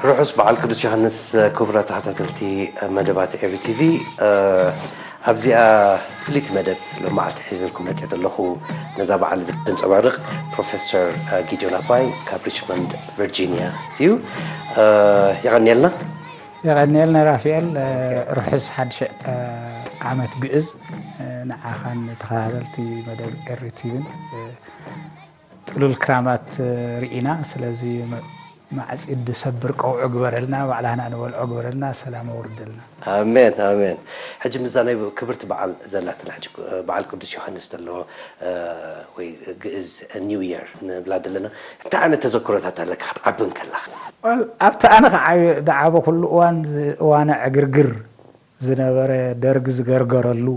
ርሑስ በዓል ቅዱስ ዮሃንስ። ክቡራት ተኸታተልቲ መደባት ኤሪ ቲቪ፣ ኣብዚኣ ፍልይቲ መደብ ሎማዓልቲ ሒዝልኩም መፅእ ዘለኹ፣ ነዛ በዓል ዘንፀባርቕ ፕሮፌሰር ጊዲዮን ኣባይ ካብ ሪችመንድ ቨርጂኒያ እዩ። የቐንየልና። የቐንየልና ራፊኤል። ርሑስ ሓድሽ ዓመት ግእዝ ንዓኻን ተኸታተልቲ መደብ ኤሪ ቲቪን። ጥሉል ክራማት ርኢና። ስለዚ ማዕጺድ ሰብር ቀውዖ ግበረልና፣ ባዕላህና ንበልዖ ግበረልና፣ ሰላም ኣውርደልና። ኣሜን ኣሜን። ሕጂ ምዛ ናይ ክብርቲ በዓል ዘላትና ሕጂ በዓል ቅዱስ ዮሃንስ ዘሎ ወይ ግእዝ ኒው የር ንብላ ዘለና እንታይ ዓይነት ተዘክሮታት ኣለካ ክትዓቢ እንከላኻ? ኣብቲ ኣነ ክዓቢ ደዓበ ኩሉ እዋን እዋነ ዕግርግር ዝነበረ ደርግ ዝገርገረሉ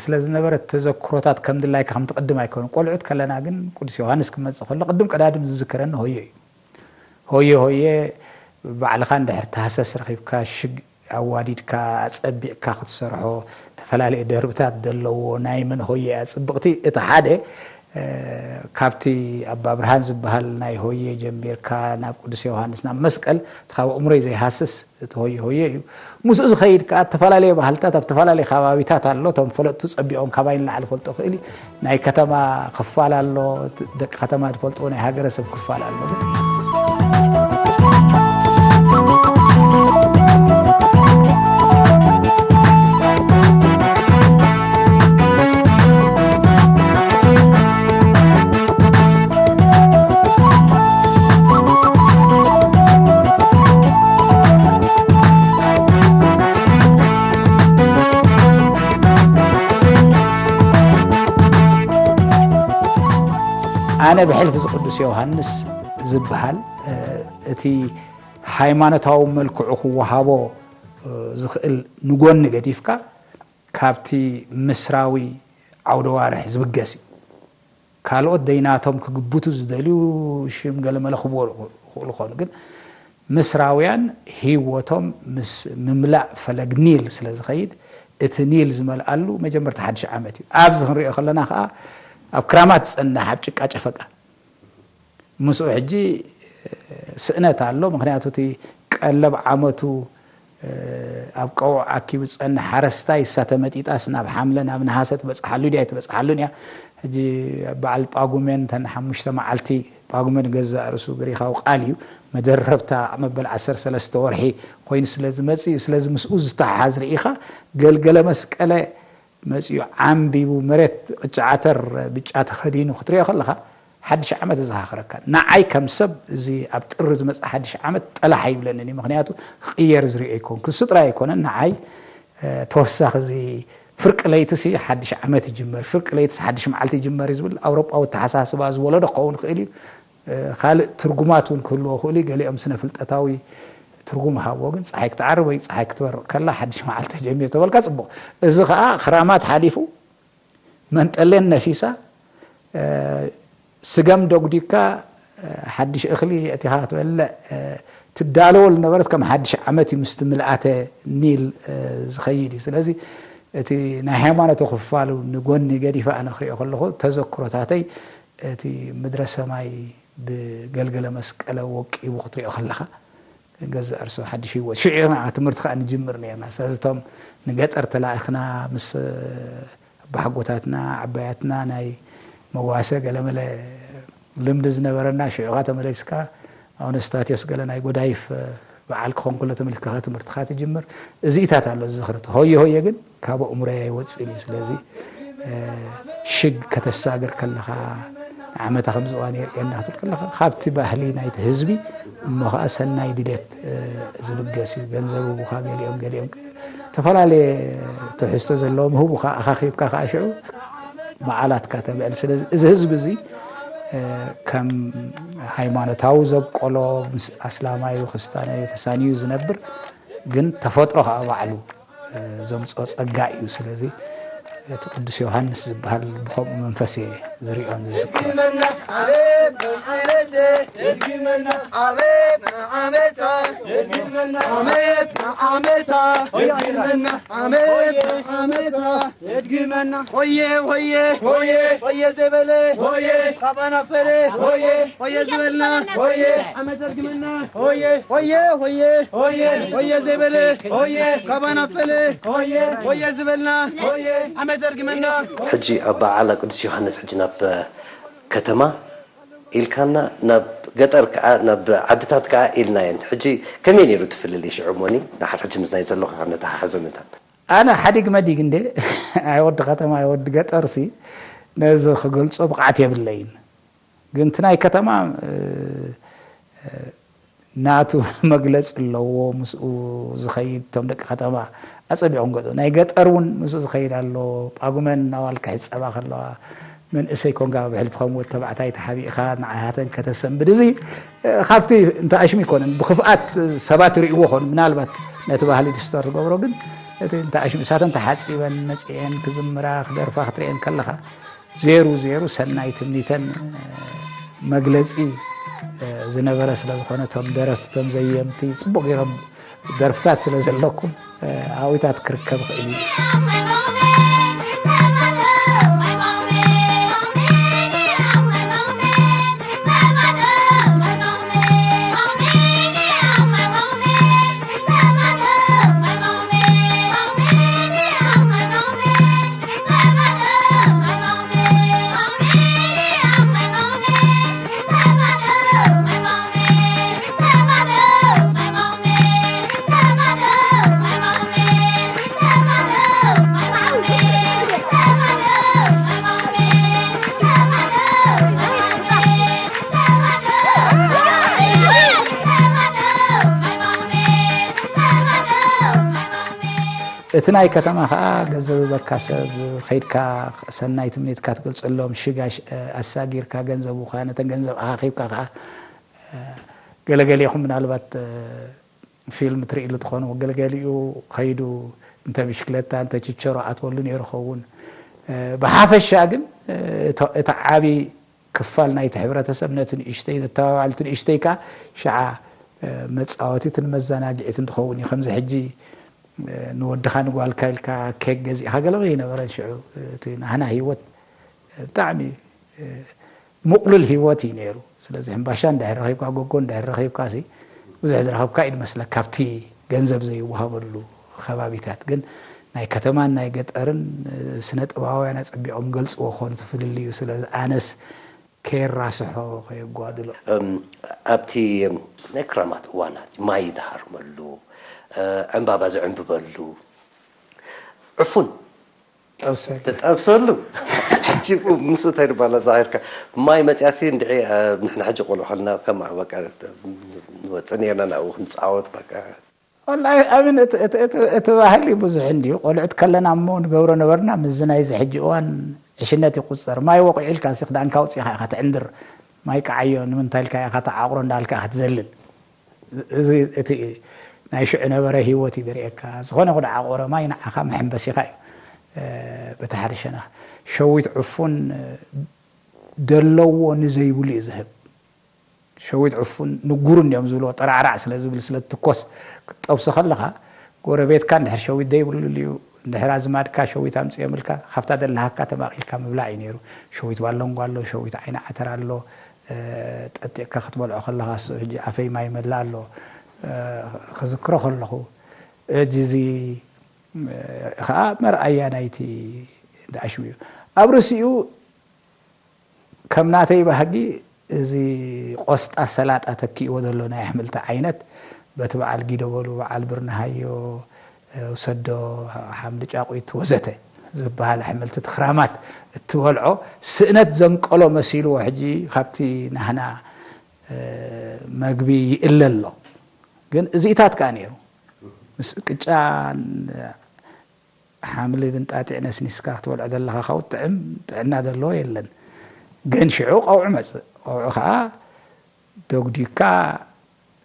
ስለዝነበረ ተዘክሮታት ከም ድላይካ ከም ትቕድም ኣይኮነን። ቆልዑት ከለና ግን ቅዱስ ዮሃንስ ክመጽእ ከሎ ቅድም ቀዳድም ዝዝከረኒ ሆየ እዩ። ሆየ ሆየ ባዕልኻ እንድሕር ተሃሰስ ረኺብካ ሽግ ኣዋዲድካ ኣጸቢቕካ ክትሰርሖ ተፈላለየ ደርብታት ዘለዎ ናይ መን ሆየ እያ ጽብቕቲ። እቲ ሓደ ካብቲ ኣባ ብርሃን ዝበሃል ናይ ሆየ ጀሚርካ ናብ ቅዱስ ዮሃንስ ናብ መስቀል እቲ ካብ ኣእምሮይ ዘይሃስስ እቲ ሆየ ሆየ እዩ። ምስኡ ዝኸይድ ከኣ እተፈላለየ ባህልታት ኣብ ዝተፈላለየ ከባቢታት ኣሎ። እቶም ፈለጥቱ ጸቢቖም ካባይ ንላዕሊ ፈልጦ ክእል እዩ። ናይ ከተማ ክፋል ኣሎ፣ ደቂ ከተማ ዝፈልጥዎ ናይ ሃገረሰብ ክፋል ኣሎ። ኣነ ብሕልፊ እዚ ቅዱስ ዮሃንስ ዝበሃል እቲ ሃይማኖታዊ መልክዑ ክወሃቦ ዝኽእል ንጎኒ ገዲፍካ ካብቲ ምስራዊ ዓውደ ዋርሕ ዝብገስ እዩ። ካልኦት ደይናቶም ክግብቱ ዝደልዩ ሽም ገለመለ ክብሉ ይኽእሉ ኾኑ ግን ምስራውያን ህይወቶም ምስ ምምላእ ፈለግ ኒል ስለ ዝኸይድ እቲ ኒል ዝመልኣሉ መጀመርታ ሓድሽ ዓመት እዩ። ኣብዚ ክንሪኦ ከለና ከዓ ኣብ ክራማት ዝፀንሕ ኣብ ጭቃ ጨፈቃ ምስኡ ሕጂ ስእነት ኣሎ። ምክንያቱ እቲ ቀለብ ዓመቱ ኣብ ቀውዕ ኣኪቡ ዝፀንሕ ሓረስታይ እሳ ተመጢጣስ ናብ ሓምለ ናብ ነሃሰ ትበፅሓሉ ድያ ኣይትበፅሓሉን እያ። ሕጂ በዓል ጳጉሜን እተን ሓሙሽተ መዓልቲ ጳጉሜን ገዛእ ርእሱ ግሪኻዊ ቃል እዩ። መደረብታ መበል ዓሰርተ ሰለስተ ወርሒ ኮይኑ ስለ ዝመፅእ እዩ። ስለዚ ምስኡ ዝተሓሓዝ ርኢኻ ገልገለ መስቀለ መፂኡ ዓምቢቡ መሬት ቅጫ ዓተር ብጫ ተኸዲኑ ክትሪኦ ከለኻ ሓድሽ ዓመት የዘኻኽረካ። ንዓይ ከም ሰብ እዚ ኣብ ጥሪ ዝመፅእ ሓድሽ ዓመት ጠላሕ ኣይብለንን እዩ። ምክንያቱ ክቕየር ዝሪኦ ኣይኮንኩ። እሱ ጥራይ ኣይኮነን ንዓይ ተወሳኺ እዚ ፍርቂ ለይቲ ሲ ሓድሽ ዓመት ይጅመር፣ ፍርቂ ለይቲ ሲ ሓድሽ መዓልቲ ይጅመር እዩ ዝብል ኣውሮጳዊ ኣተሓሳስባ ዝወለዶ ክኸውን ይኽእል እዩ። ካልእ ትርጉማት እውን ክህልዎ ይኽእሉ እዩ። ገሊኦም ስነ ፍልጠታዊ ትርጉም ይሃብዎ፣ ግን ፀሓይ ክትዓርብ ወይ ፀሓይ ክትበርቕ ከላ ሓድሽ መዓልቲ ተጀሚሩ ተበልካ ፅቡቕ። እዚ ከዓ ክራማት ሓሊፉ መንጠሌን ነፊሳ ስገም ደጉዲካ ሓድሽ እኽሊ ኣእቲኻ ክትበልዕ ትዳለወሉ ነበረት። ከም ሓድሽ ዓመት እዩ ምስቲ ምልኣተ ኒል ዝኸይድ እዩ። ስለዚ እቲ ናይ ሃይማኖት ክፋሉ ንጎኒ ገዲፈ ኣነ ክሪኦ ከለኹ ተዘክሮታተይ እቲ ምድረ ሰማይ ብገልገለ መስቀለ ወቂቡ ክትሪኦ ከለኻ ገዛእ ርእሱ ሓድሽ ህይወት ሽዑ ኢና ትምህርቲ ከዓ ንጅምር ነርና። ስለዚ እቶም ንገጠር ተላኢኽና ምስ ኣቦሓጎታትና ዓባያትና ናይ መጓሰ ገለመለ ልምዲ ዝነበረና ሽዑ ከዓ ተመሊስካ ኣውነስታቴዎስ ገለ ናይ ጎዳይፍ በዓል ክኾን ከሎ ተመሊስካ ትምህርትኻ ትጅምር። እዚኢታት ኣሎ ዝኽርቲ ሆየ ሆየ ግን ካብ ኣእምሮይ ኣይወፅእን እዩ። ስለዚ ሽግ ከተሳግር ከለኻ ዓመታ ከምዚ እዋን የርእየና ክትብል ከለኻ ካብቲ ባህሊ ናይቲ ህዝቢ እሞ ከዓ ሰናይ ድሌት ዝብገስ እዩ። ገንዘብ ህቡኻ ገሊኦም ገሊኦም ዝተፈላለየ ትሕዝቶ ዘለዎም ህቡኻ ኣኻኺብካ ከዓ ሽዑ በዓላትካ ተብዕል። ስለዚ እዚ ህዝቢ እዚ ከም ሃይማኖታዊ ዘብቆሎ ምስ ኣስላማዩ ክስታናዩ ተሳንዩ ዝነብር ግን ተፈጥሮ ከዓ ባዕሉ ዘምፅኦ ፀጋ እዩ። ስለዚ እቲ ቅዱስ ዮሃንስ ዝበሃል ብኸምኡ መንፈስ እየ ዝሪኦን ዝስከ። የድግመና ዓመት ንዓመት፣ የድግመና ዓመት ንዓመት፣ ዓመት ንዓመት፣ የድግመና ዓመት ንዓመት፣ የድግመና ሆየ ሆየ ሆየ ሆየ ዘበለ ሆየ ካባና ፈለ ሆየ ሆየ ዝበልና ሆየ ዓመት የድግመና ሆየ ሆየ ሆየ ሆየ ሆየ ዘበለ ሆየ ካባና ፈለ ሆየ ሆየ ዝበልና ሆየ ዓመት የድግመና። ሕጂ ኣብ በዓለ ቅዱስ ዮሃንስ ሕጂ ናብ ከተማ ኢልካና፣ ናብ ገጠር ከኣ፣ ናብ ዓድታት ከኣ ኢልናየን። ሕጂ ከመይ ነይሩ እቲ ፍልልይ ሽዑ እሞኒ? ድሓር ሕጂ ምስ ናይ ዘለኹ ከነተሓሕዞ መታን። ኣነ ሓዲግ መዲግ እንዴ፣ ኣይ ወዲ ከተማ፣ ኣይ ወዲ ገጠርሲ ነዚ ክገልጾ ብቕዓት የብለይን። ግን እቲ ናይ ከተማ፣ እ፣ እ፣ ናቱ መግለጺ ኣለዎ፣ ምስኡ ዝኸይድ፣ እቶም ደቂ ከተማ ኣጸቢቖም ገጹ። ናይ ገጠር እውን ምስኡ ዝኸይድ ኣሎ። ጳጉመን ኣዋልካ ይጸባ ከለዋ፣ መንእሰይ ኮንካ ብሕልፊ ከም ወዲ ተባዕታይ ተሓቢእኻ ንዓያተን ከተሰንብድ። እዚ፣ እ፣ ካብቲ እንተ ኣሽሙ ኣይኮነን፣ ብክፍኣት ሰባት ይርእይዎ ኾኑ። ምናልባት ነቲ ባህሊ ዲስቶር ትገብሮ፣ ግን እቲ እንተ ኣሽሙ፣ እሳተን ተሓጺበን መጺኤን ክዝምራ፣ ክደርፋ ክትርእየን ከለኻ፣ ዜሩ ዜሩ ሰናይ ትምኒተን፣ እ፣ መግለጺ፣ እ፣ ዝነበረ ስለ ዝኾነ፣ እቶም ደረፍቲ፣ እቶም ዘየምቲ ጽቡቕ ገይሮም ደርፍታት ስለ ዘለኩም፣ እ፣ ኣብኡታት ክርከብ ይኽእል እዩ። እቲ ናይ ከተማ ኸኣ ገንዘብ በካ ሰብ ከይድካ ሰናይ ትምኒትካ ትገልጸሎም ሽጋሽ፣ እ፣ ኣሳጊርካ ገንዘብ ውኻ ነተን ገንዘብ ኣኻኺብካ ኸኣ፣ እ፣ ገለገሊኹም ምናልባት፣ እ፣ ፊልም ትርእይሉ ትኾኑ፣ ገለገሊኡ ከይዱ እንተ ብሽክለታ እንተ ችቸሮ ኣትወሉ ነይሩ ኸውን። እ፣ ብሓፈሻ ግን፣ እ፣ እቶ-፣ እቲ ዓቢ ክፋል ናይቲ ሕብረተሰብ ነቲ ንእሽተይ ዘተባባዕልቲ ንእሽተይ ከኣ ሽዓ፣ እ፣ መጻወቲትን መዘናግዒትን ትኸውን እዩ። ከምዚ ሕጂ፣ እ፣ ንወድኻ ንጓልካ ኢልካ ኬክ ገዚእኻ ገለ ኣይነበረን ሽዑ። እቲ ናህና ህይወት ብጣዕሚ፣ እ፣ ምቕሉል ህይወት እዩ ነይሩ። ስለዚ ሕምባሻ እንድሕር ረኺብካ፣ ጎጎ እንድሕር ረኺብካ ሲ ብዙሕ ዝረኸብካ እዩ ዝመስለካ ኣብቲ ገንዘብ ዘይወሃበሉ ከባቢታት። ግን ናይ ከተማን ናይ ገጠርን፣ እ፣ ስነ ጥበባውያን ኣጸቢቖም ገልጽዎ ኾኑ እቲ ፍልልዩ። ስለዚ ኣነስ ከየራስሖ ከየጓድሎ። እም፣ ኣብቲ ናይ ክራማት እዋናት ማይ ዝሃርመሉ፣ እ፣ ዕምባባ ዝዕምብበሉ፣ ዕፉን ጠብሰ። ትጠብሰሉ። ሕጂ ምስ እንታይ ድባላ ዛሂርካ ማይ መጽያሲ እንድዒ፣ እ፣ ንሕና ሕጂ ቆልዑ ከለና ከም በቃ ንወጽእ ነርና ናብኡ ክንጻወት በቃ። ወላሂ ኣሚን እቲ፣ እቲ፣ እቲ፣ እቲ ባህሊ ብዙሕ እንድዩ። ቆልዑት ከለና እሞ ንገብሮ ነበርና፣ ምስዚ ናይዚ ሕጂ እዋን ዕሽነት ይቁጸር። ማይ ወቂዑ ኢልካ ሲ ክዳንካ ኣውጺእኻ ኢኻ ትዕንድር። ማይ ቀዓዮ ንምንታይ ኢልካ ኢኻ ተዓቑሮ እንዳልካ ኢኻ ትዘልል። እዚ እቲ ናይ ሽዑ ነበረ ህይወት እዩ ዘርእየካ። ዝኾነ ይኹን ዓቖረ ማይ ንዓኻ መሐንበሲኻ እዩ። እ፣ በቲ ሓደ ሸነኽ ሸዊት ዕፉን፣ እ፣ ደለዎ ንዘይብሉ እዩ ዝህብ። ሸዊት ዕፉን ንጉርን እዮም ዝብልዎ፣ ጠራዕራዕ ስለ ዝብል፣ ስለ ትኮስ ክትጠብሶ ከለኻ፣ ጎረቤትካ እንድሕር ሸዊት ዘይብሉ እዩ፣ እንድሕር ኣዝማድካ ሸዊት ኣምጽኦምልካ፣ ካብታ ደለሃካ ተማቒልካ ምብላዕ እዩ ነይሩ። ሸዊት ባሎንጓ ኣሎ፣ ሸዊት ዓይኒ ዓተር ኣሎ፣ እ፣ ጠጢቕካ ክትበልዖ ከለኻ፣ እሱ ሕጂ ኣፈይ ማይ ይመልእ ኣሎ፣ እ፣ ክዝክሮ ከለኹ፣ ሕጂ እዚ፣ እ፣ ኸኣ መርኣያ ናይቲ ኣሽሙ እዩ። ኣብ ርእሲኡ ከም ናተይ ባህጊ፣ እዚ ቆስጣ ሰላጣ ተኪእዎ ዘሎ ናይ ኣሕምልቲ ዓይነት፣ በቲ በዓል ጊዶ በሉ፣ በዓል ብርንሃዮ፣ እ፣ ውሰዶ፣ ሓምሊ ጫቑት ወዘተ ዝበሃል ኣሕምልቲ፣ እቲ ክራማት እትበልዖ ስእነት ዘንቀሎ መሲልዎ፣ ሕጂ ካብቲ ናህና፣ እ፣ መግቢ ይእለ ኣሎ። ግን እዚኢታት ከኣ ነይሩ። ምስ ቅጫ ሓምሊ ብንጣጢዕ ነስኒስካ ክትበልዖ ዘለኻ፣ ካብኡ ጥዕም ጥዕና ዘለዎ የለን። ግን ሽዑ ቀውዒ መጽእ። ቀውዒ ኸኣ ደጉዲካ፣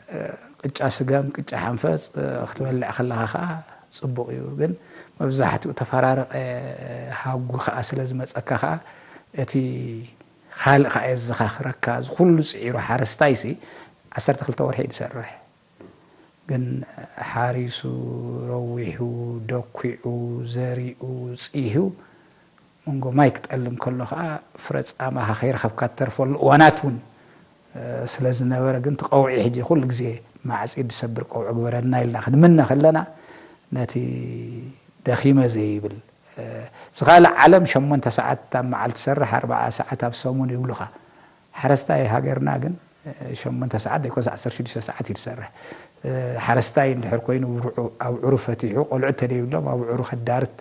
እ፣ ቅጫ ስገም፣ ቅጫ ሓንፈጽ፣ እ፣ ክትበልዕ ከለኻ ኸኣ ጽቡቕ እዩ። ግን መብዛሕትኡ ተፈራረቐ ሃጉ ኸኣ ስለ ዝመጸካ ኸኣ፣ እቲ ካልእ ከኣ የዘኻኽረካ፣ እዚ ኩሉ ጽዒሩ ሓረስታይሲ ዓሰርተ ክልተ ወርሒ እዩ ዝሰርሕ። ግን ሓሪሱ፣ ረዊሑ፣ ደኲዑ፣ ዘሪኡ፣ ጽሂዩ፣ መንጎ ማይ ክጠልም ከሎ ከኣ ፍረ ጻማኻ ከይረኸብካ እተርፈሉ እዋናት እውን፣ እ፣ ስለ ዝነበረ፣ ግን እቲ ቀውዒ ሕጂ ኩሉ ግዜ ማዕጺድ ዝሰብር ቀውዒ ግበረልና ኢልና ክንምነ ከለና፣ ነቲ ደኺመ ዘይብል፣ እ፣ ዝኻለ ዓለም ሸሞንተ ሰዓት ኣብ መዓልቲ ትሰርሕ፣ ኣርባዓ ሰዓት ኣብ ሰሙን ይብሉኻ። ሓረስታይ ሃገርና ግን፣ እ፣ ሸሞንተ ሰዓት ዘይኮነስ ዓሰርተ ሽዱሽተ ሰዓት እዩ ዝሰርሕ። እ፣ ሓረስታይ እንድሕር ኮይኑ፣ ብርዑ-፣ ኣብዑሩ ፈቲሑ፣ ቆልዑ እንተደይብሎም ኣብዑሩ ከዳርት፣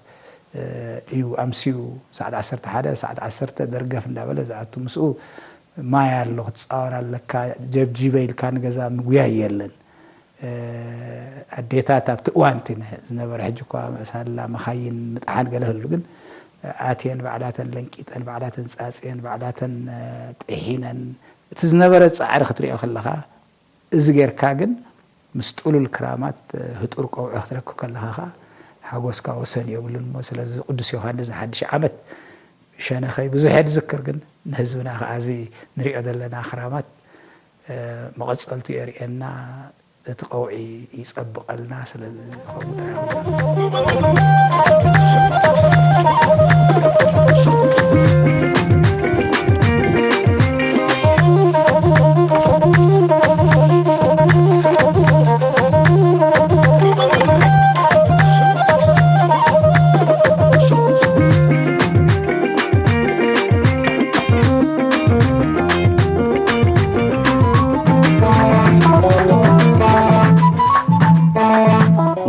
እ፣ እዩ ኣምስዩ። ሰዓት ዓሰርተ ሓደ፣ ሰዓት ዓሰርተ ደርገፍ እንዳበለ ዝኣቱ። ምስኡ ማይ ኣሎ፣ ክትጻወር ኣለካ፣ ጀብጂበ ኢልካ ንገዛ ምጉያይ የለን። እ፣ ኣዴታት ኣብቲ እዋን እቲ ዝነበረ፣ ሕጂ እኳ ሳላ መኻይን ምጥሓን ገለ ህሉ፣ ግን ኣትየን ባዕላተን ለንቂጠን፣ ባዕላተን ጻጽየን፣ ባዕላተን፣ እ፣ ጥሒነን፣ እቲ ዝነበረ ጻዕሪ ክትሪኦ ከለኻ፣ እዚ ጌርካ ግን ምስ ጥሉል ክራማት፣ እ፣ ህጡር ቀውዒ ክትረክብ ከለኻ ኸኣ ሓጎስካ ወሰን የብሉን እሞ፣ ስለዚ ቅዱስ ዮሃንስ ንሓድሽ ዓመት ሸነኸይ ብዙሕ እየ ዝዝክር፣ ግን ንህዝብና ኸኣ እዚ ንሪኦ ዘለና ክራማት፣ እ፣ መቐጸልቱ የርእየና። እቲ ቀውዒ ይጸብቐልና፣ ስለዚ ከምኡ ጥራሕ።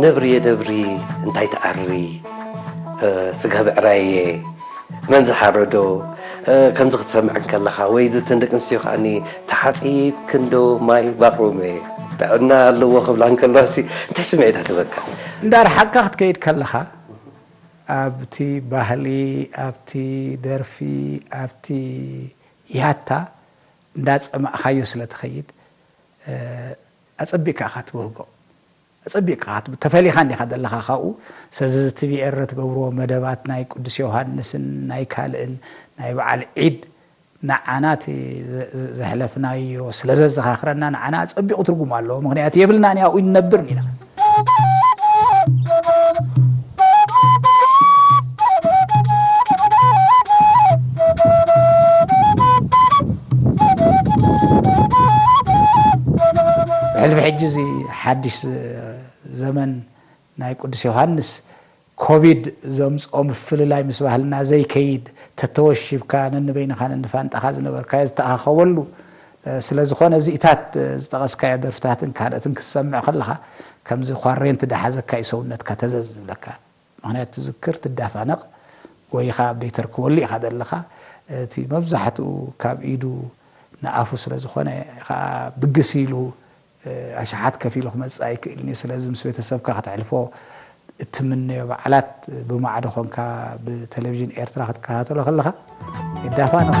ነብርየ ደብሪ እንታይ ትኣሪ፣ እ፣ ስጋ ብዕራየ መን ዝሓረዶ፣ እ፣ ከምዚ ክትሰምዕ እንከለኻ፣ ወይ እተን ደቂ ኣንስትዮ ከኣኒ፣ "ተሓጺብክን ዶ ማይ ባቑመ ጥዕና ኣለዎ?" ክብላ እንከለዋሲ፣ እንታይ ስምዒት ኣትበካ? እንዳረሓቅካ ክትከይድ ከለኻ፣ ኣብቲ ባህሊ፣ ኣብቲ ደርፊ፣ ኣብቲ ያታ እንዳጸማእኻዮ ስለ ትኸይድ፣ እ፣ ኣጸቢቕካ ኢኻ ትብህጎ። ኣጸቢቕካ ኢኻ ትብ-፣ ተፈሊኻ እንዲኻ ዘለኻ ካብኡ። ስለዚ፣ እዚ ቲ ቪ ኤር ትገብርዎ መደባት፣ ናይ ቅዱስ ዮሃንስን ናይ ካልእን፣ ናይ በዓል ዒድ፣ ንዓና እቲ ዘ-፣ ዘ-፣ ዘሕለፍናዮ ስለ ዘዘኻኽረና፣ ንዓና ኣጸቢቑ ትርጉም ኣለዎ። ምኽንያቱ የብልናን፣ ኣብኡ ኣይንነብርን ኢና። ብሕልፊ ሕጂ እዚ ሓድሽ ዘመን ናይ ቅዱስ ዮሃንስ፣ ኮቪድ ዘምጽኦ ምፍልላይ ምስ ባህልና ዘይከይድ፣ ተተወሺብካ ነንበይንኻ ነንፋንጣኻ ዝነበርካዮ ዝተኣኻኸበሉ፣ እ፣ ስለ ዝኾነ፣ እዚኢታት፣ እ፣ ዝጠቐስካዮ ደርፍታትን ካልኦትን ክትሰምዕ ከለኻ፣ ከምዚ ኳሬንት ዝሓዘካ እዩ ሰውነትካ ተዘዝ ዝብለካ። ምኽንያቱ ትዝክር፣ ትዳፋነቕ፣ ጎይኻ ኣብ ዘይተርክበሉ ኢኻ ዘለኻ። እቲ መብዛሕትኡ ካብ ኢዱ ንኣፉ ስለ ዝኾነ ኸኣ ብግስ ኢሉ፣ እ፣ ኣሽሓት ከፊሉ ክመጽእ ኣይክእልን እዩ። ስለዚ ምስ ቤተሰብካ ከተሕልፎ እትምነዮ በዓላት ብማዕዶ ኾንካ ብቴሌቪዥን ኤርትራ ክትከታተሎ ከለኻ ይዳፋነቕ።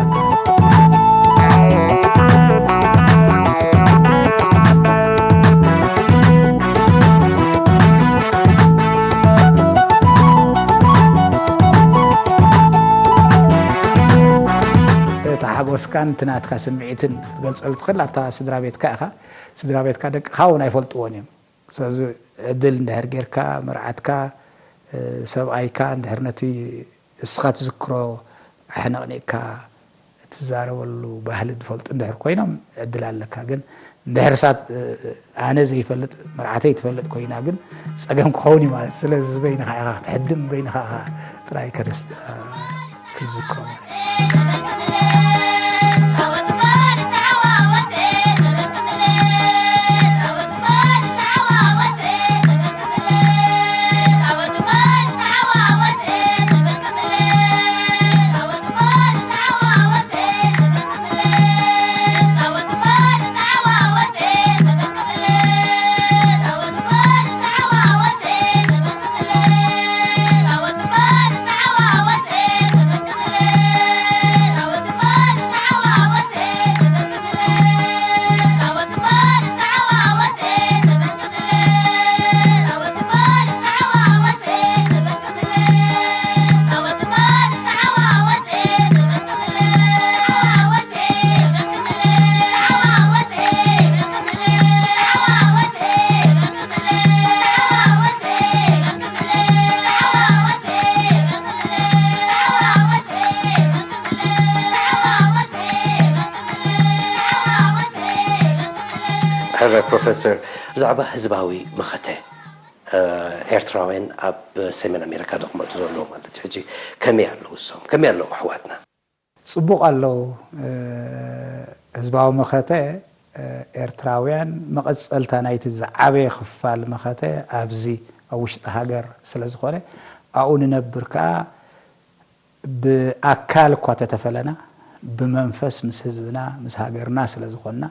እቲ ሓጎስካን እቲ ናትካ ስምዒትን ክትገልጸሉ ትኽእል ኣብታ ስድራ ቤትካ ኢኻ። ስድራ ቤትካ ደቅኻ እውን ኣይፈልጥዎን እዮም። ስለዚ ዕድል እንድሕር ጌርካ፣ መርዓትካ፣ እ፣ ሰብኣይካ እንድሕር ነቲ እስኻ ትዝክሮ ኣሕነቕኒቕካ እትዛረበሉ ባህሊ ዝፈልጡ እንድሕር ኮይኖም ዕድል ኣለካ። ግን እንድሕር እሳት፣ እ፣ ኣነ ዘይፈልጥ፣ መርዓተይ ትፈልጥ ኮይና ግን ጸገም ክኸውን እዩ ማለት። ስለዚ በይንኻ ኢኻ ክትሕድም፣ በይንኻ ኢኻ ጥራይ ክርስ-፣ እ፣ ክዝክሮ ማለት እዩ። ሕራይ ፕሮፌሰር፣ ብዛዕባ ህዝባዊ መኸተ ኤርትራውያን ኣብ ሰሜን ኣሜሪካ ዝቕመጡ ዘለዉ ማለት እዩ ሕጂ ከመይ ኣለዉ? እሶም ከመይ ኣለዉ ኣሕዋትና? ጽቡቕ ኣለዉ። ህዝባዊ መኸተ ኤርትራውያን መቐጸልታ ናይቲ ዝዓበየ ክፋል መኸተ ኣብዚ ኣብ ውሽጢ ሃገር ስለ ዝኾነ ኣብኡ ንነብር ከኣ ብኣካል እኳ ተተፈለና ብመንፈስ ምስ ህዝብና ምስ ሃገርና ስለ ዝኾንና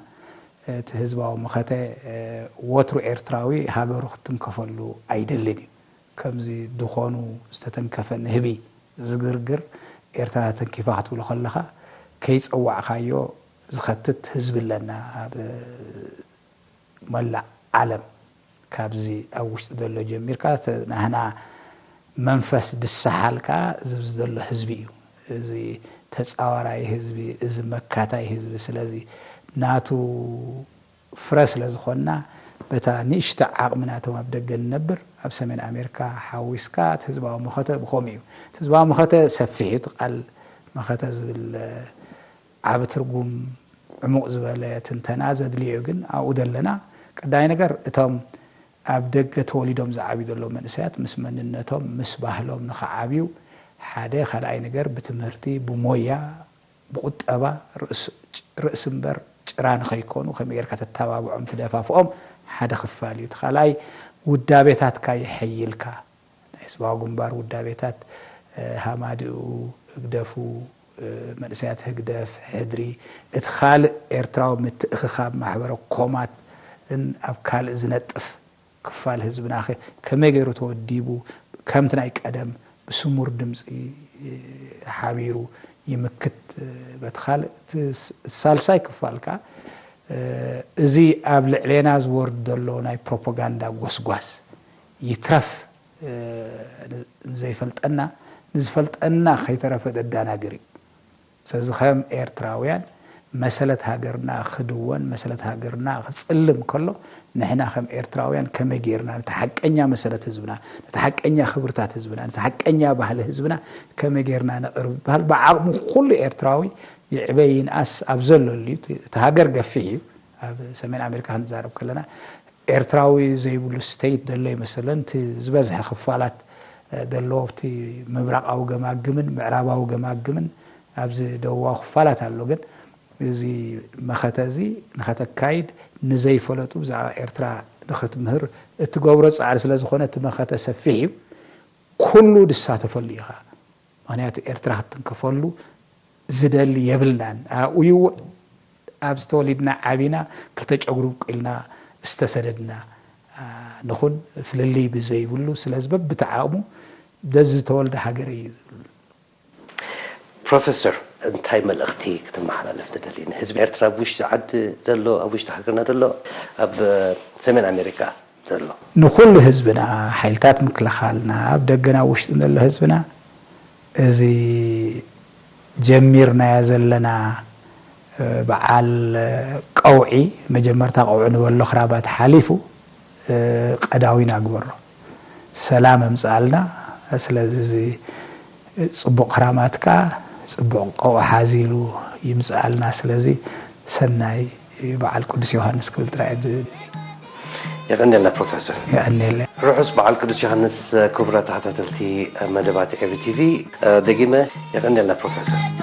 እቲ ህዝባዊ መኸተ ወትሩ ኤርትራዊ ሃገሩ ክትንከፈሉ ኣይደልን እዩ። ከምዚ ድኾኑ ዝተተንከፈ ንህቢ ዝግርግር ኤርትራ ተንኪፋ ክትብሎ ከለኻ ከይጸዋዕካዮ ዝኸትት ህዝቢ ኣለና ኣብ መላእ ዓለም። ካብዚ ኣብ ውሽጢ ዘሎ ጀሚርካ ናህና መንፈስ ድሰሓል ከዓ ዝብዚ ዘሎ ህዝቢ እዩ። እዚ ተፃዋራይ ህዝቢ፣ እዚ መካታይ ህዝቢ። ስለዚ ናቱ ፍረ ስለ ዝኾንና በታ ንእሽቶ ዓቕሚ ናቶም ኣብ ደገ ንነብር ኣብ ሰሜን ኣሜሪካ ሓዊስካ እቲ ህዝባዊ መኸተ ብኸምኡ እዩ። እቲ ህዝባዊ መኸተ ሰፊሕ እዩ። እቲ ቃል መኸተ ዝብል ዓቢ ትርጉም ዕሙቕ ዝበለ ትንተና ዘድልዮ እዩ። ግን ኣብኡ ዘለና ቀዳይ ነገር እቶም ኣብ ደገ ተወሊዶም ዝዓብዩ ዘለዉ መንእሰያት ምስ መንነቶም ምስ ባህሎም ንኽዓብዩ ሓደ፣ ካልኣይ ነገር ብትምህርቲ ብሞያ ብቁጠባ ርእሲ እምበር ጭራ ንኸይኮኑ ከመይ ጌርካ ተተባብዖም ትደፋፍኦም ሓደ ክፋል እዩ። እቲ ካልኣይ ውዳቤታትካ የሐይልካ። ናይ ህዝባዊ ግንባር ውዳቤታት ሃማድኡ፣ ህግደፉ፣ መንእሰያት ህግደፍ፣ ሕድሪ፣ እቲ ካልእ ኤርትራዊ ምትእኽኻብ ማሕበረ ኮማትን ኣብ ካልእ ዝነጥፍ ክፋል ህዝብናኸ ከመይ ገይሩ ተወዲቡ ከምቲ ናይ ቀደም ብስሙር ድምፂ ሓቢሩ ይምክት? በቲ ካልእ ሳልሳይ ክፋል ከዓ እዚ ኣብ ልዕሌና ዝወርድ ዘሎ ናይ ፕሮፓጋንዳ ጎስጓስ ይትረፍ ንዘይፈልጠና ንዝፈልጠና ከይተረፈ ደዳናግር እዩ። ስለዚ ከም ኤርትራውያን መሰለት ሃገርና ክድወን መሰለት ሃገርና ክፅልም ከሎ ንሕና ከም ኤርትራውያን ከመይ ጌርና ነቲ ሓቀኛ መሰለት ህዝብና ነቲ ሓቀኛ ክብርታት ህዝብና ነቲ ሓቀኛ ባህሊ ህዝብና ከመይ ጌርና ነቕርብ ይበሃል። ብዓቕሙ ኩሉ ኤርትራዊ ይዕበ ይንኣስ ኣብ ዘለሉ እዩ። እቲ ሃገር ገፊሕ እዩ። ኣብ ሰሜን ኣሜሪካ ክንዛረብ ከለና ኤርትራዊ ዘይብሉ ስቴት ዘሎ ኣይመስለን። እቲ ዝበዝሐ ክፋላት ዘለዎ ኣብቲ ምብራቓዊ ገማግምን ምዕራባዊ ገማግምን ኣብዚ ደቡባዊ ክፋላት ኣሎ። ግን እዚ መኸተ እዚ ንኸተካይድ ንዘይፈለጡ ብዛዕባ ኤርትራ ንኽትምህር እትገብሮ ጻዕሪ ስለ ዝኾነ እቲ መኸተ ሰፊሕ እዩ። ኩሉ ድሳተፈሉ ኢኻ። ምኽንያቱ ኤርትራ ክትትንከፈሉ ዝደሊ የብልናን። ኣብኡ ይውዕ ኣብዚ ተወሊድና ዓቢና ክልተ ጨጉሪ ብቁልና ዝተሰደድና ንኹን ፍልልይ ብዘይብሉ ስለዚ በብቲ ዓቕሙ ደዚ ዝተወልደ ሃገረይ እዩ ዝብል። ፕሮፌሰር እንታይ መልእኽቲ ክተመሓላልፍ ትደሊ ንህዝቢ ኤርትራ ኣብ ውሽጢ ዓዲ ዘሎ ኣብ ውሽጢ ሃገርና ዘሎ ኣብ ሰሜን ኣሜሪካ ዘሎ? ንኹሉ ህዝብና፣ ሓይልታት ምክልኻልና፣ ኣብ ደገን ኣብ ውሽጥን ዘሎ ህዝብና እዚ ጀሚርናዮ ዘለና በዓል ቀውዒ መጀመርታ ቀውዒ ንበሎ ክራማት ሓሊፉ ቀዳዊና ግበሮ ሰላም ኣምፅኣልና። ስለዚ እዚ ፅቡቕ ክራማት ከዓ ፅቡቕ ቀውዒ ሓዚሉ ይምፅኣልና። ስለዚ ሰናይ በዓል ቅዱስ ዮሃንስ ክብል ጥራይ እየ ዝብል። የቐንየልና ፕሮፌሰር። የቐንየለይ። ርሑስ በዓል ቅዱስ ዮሃንስ ክቡራት ተኸታተልቲ መደባት ኤሪ ቲቪ። ደጊመ የቐንየልና ፕሮፌሰር።